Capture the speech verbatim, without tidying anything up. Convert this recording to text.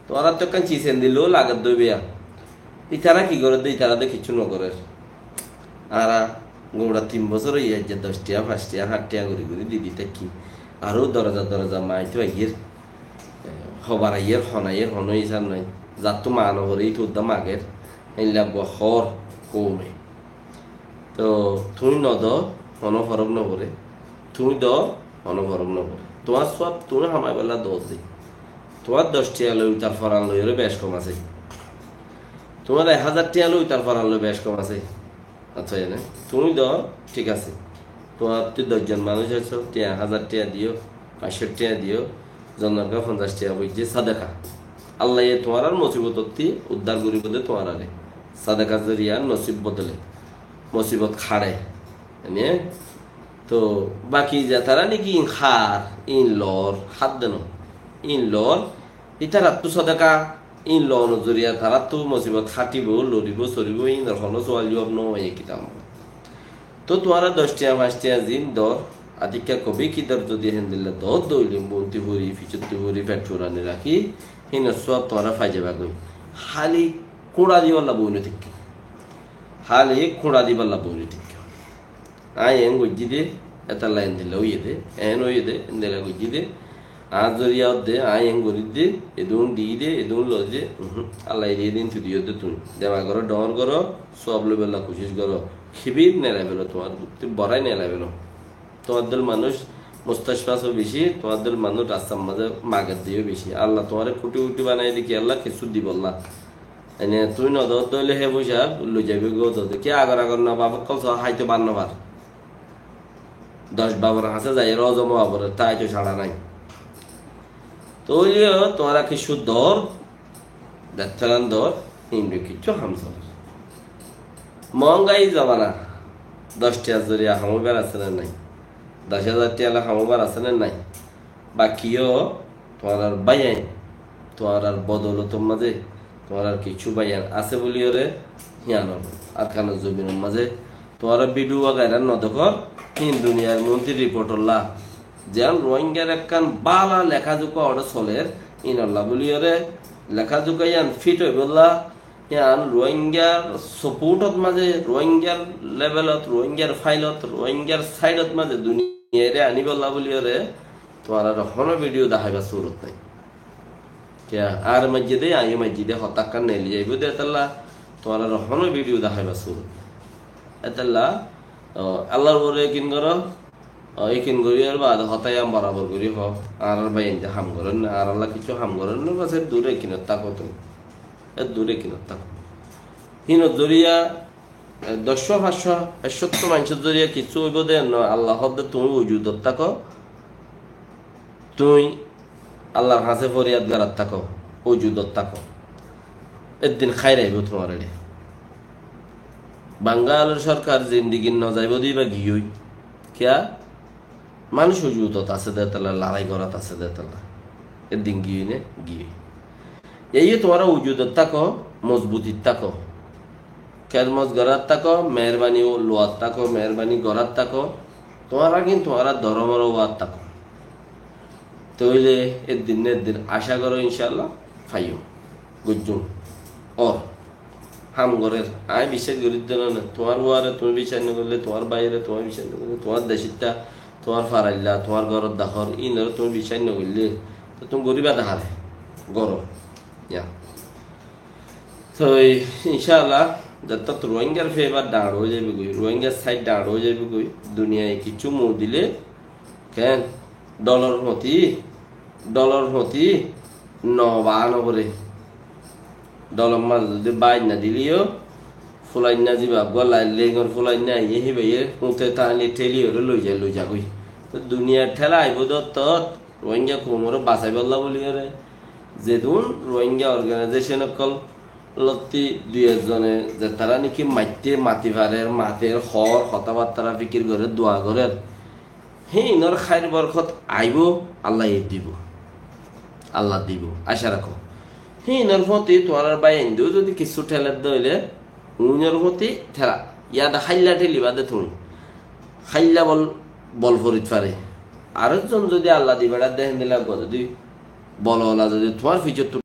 tuáñrattú ekkán sis endilla lagedde óibo. Itará ki gorédde? Itará de kiccú nogorér. Añára gura tin bosór óiye, aijja doc tiya, fañs tiya, háñt tiya gorí gorí di di táikki. Aró doroza doroza maitó aiyér. Hobar aiyér, hon aiyér, honó isab nái. Zattú ma noforé, íte uddá mager. Héilla eggúa hoór koume. Toh tuñí nodó, honó forók noforé. Tuñí dó, honó forók noforé. Tuáñr sóab tuñí hamaibólla dór de. Tuáñr doc tiya loi uitar foran loiyóre bec kom asé. Tuáñr ek házar tiya loi uitar foran loi bec kom asé. Accá, ene tuñí dó, thík asé. Tuáñrattú doc zon manúic asó, tiya, házar tiya diyó, fañs cót tiya diyó, zonor gá fonzaic tiya foijjé, sadaka. Allaye tuáñrar musibotottú uddar goríbo de tuáñrare. Sadaka zoriya nosib bodole, musibot háre. Ene? Toh baki zetará niki ín hár, ín loór, hádde no. Ín loór, ítarattú sadaka, ín loonor zoriya taráttu musibot hátibo, loribó, soribó, ínor honó sual juab no óiye kitab. Toh tuáñra doc tiya, fañs tiya zin dór, atikka kobi ki dór, zodi héndilla dór dóile, bonti fori, ficotti fori, fet furani rakí, hínor suab tuáñra fai zaiba goi. Háli kúñça dibálla boi no táikko. Háli kúñça dibálla boi no táikko. Aññí eén goijjí dé, étalla endilla óiye dé, eén óiye dé, endilla goijjí dé. Añár zoriya ódde, aññí eén gorí dé, edún di dé, edún loi dé, uhum, Allaye diyé dé, íntu diyó dé tuñí. Demag goró, dhoóñr goró, sóab loibólla kucíc goró. Kibir nelai félo tuáñr, butti borai nelai félo. Tuáñr dóil manúic mustashfat ó beci, tuáñr dóil manúic rastar mazé mager dé yó beci. Allah tuáñre kúthi kúthi banai dé ki Allah kessú dibólla. Ene tuñí nodó dóile hé foicá loi zaibe goi dóde. Ki agor agor no baf ókkol só háito bar no far. Doc bafor hañsé zaiyóre ózom ówa foré, táito sára nái. Tóile yó tuáñra kessú dór, dettálan dór, hín loi kiccú ham solér. Moóngai zobana, doc tiya zoriya ham óibar asé né nái? Doc házar tiya loi ham óibar asé né nái? Baki yó tuáñrar báiyain, tuáñrar bodoulotor mazé, tuáñrar kessú báiyain asé bóliyoré, híyanor Arkanor zobinor mazé, tuáñra bidiu wagaira nodekór, hín duniyar muúntu ripotolla. Ziyán Ruáingar ekkán bála lekázuka oré solér, ínolla bóliyoré, lekázuka yían fit óibolla, yían Ruáingar sopóuthot mazé, Ruáingar levelot, Ruáingar failot, Ruáingar sáidot mazé duniyairé aníbolla bóliyoré, tuáñraré honó bidiu dahaibar surot nái. Kiyá, añáre maijjé dé, aññí yó maijjí dé, hotá ekkán neeli zaibóu dé, étalla tuáñraré honó bidiu dahaibar surot nái. Étalla, o, Allar uore ekin goró, o, ekin goríyar baade hotá yían borabor gorí hoó, añárar báiyain dé ham gorér né, añáralla kessú ham gorér né, bas, eddúr ekinot táko tuñí. Eddúr ekinot táko. Hínor zoriya E, doc cót, fañs cót, ek cót maincór zoriya kessú óibo dé no, Allah hoódde tuñí wujudot táko, tuñí Allar hañsé foriyad gorát táko, wujudot táko. Eddin háir aibó tuáñr eçé. Bangalor sorkar zindigit no zaibó dé íba giyói. Kiyá? Manúic wujudot asé dé tolla, larái gorát asé dé tolla. Eddin giyói né? Giyói. Yían tuáñra wujudot táko, mozbutit táko. Kedmot gorát táko, meherbani luwat táko, meherbani gorát táko. Tuáñra gín tuáñra doromor uwat táko. Tóile eddin né eddin acá goró, incállah, faiyum. Buijjó? Ór. Ham gorér. Aññí biccác gorí dé no né. Tuáñr uore tuñí biccác no goillé, tuáñr báiyore tuñí biccác no goillé, tuáñr decitta, tuáñr farailla, tuáñr góror dahór, ínoré tuñí biccác no goillé, to tuñí goríba dahare? Goró. Yá. Toi, incállah, zettót Ruáingar febar dhañr ói zaibói goi, Ruáingar sáid dhañr ói zaibói goi, duniyai kessú mu dilé, Ken? Dholor fóti, dholor fóti no baa no goré. Dholor mazé zodi báñi no dilé yó, fulainna ziba eggúa lai lengor fulainna aiyé, híbaye fúte tañli théliyoré loi za, loi zagói. Toi duniyar théla aibó dé ottót, Ruáinga koumoré basaibólla bóliyoré. Zedún Ruáinga organaizécon ókkol lottí dui ekzone ze tará néki maitté mati farer, mater, hoór, hotábattára fikir gorér, dua gorér. Híinor háir borkot aibó, Allaye dibó. Allah dibó, acá rakó. Híinor fóti tuáñrar báiyaindóu zodi kissú théler dé óile, uñínor fóti théla, yáde háilla théliba dé tuñí. Háilla bol, bol forit fare. Ar ekzon zodi Allah di beçar dé héndilla eggúa zodi Bolola zodi tuáñr ficottú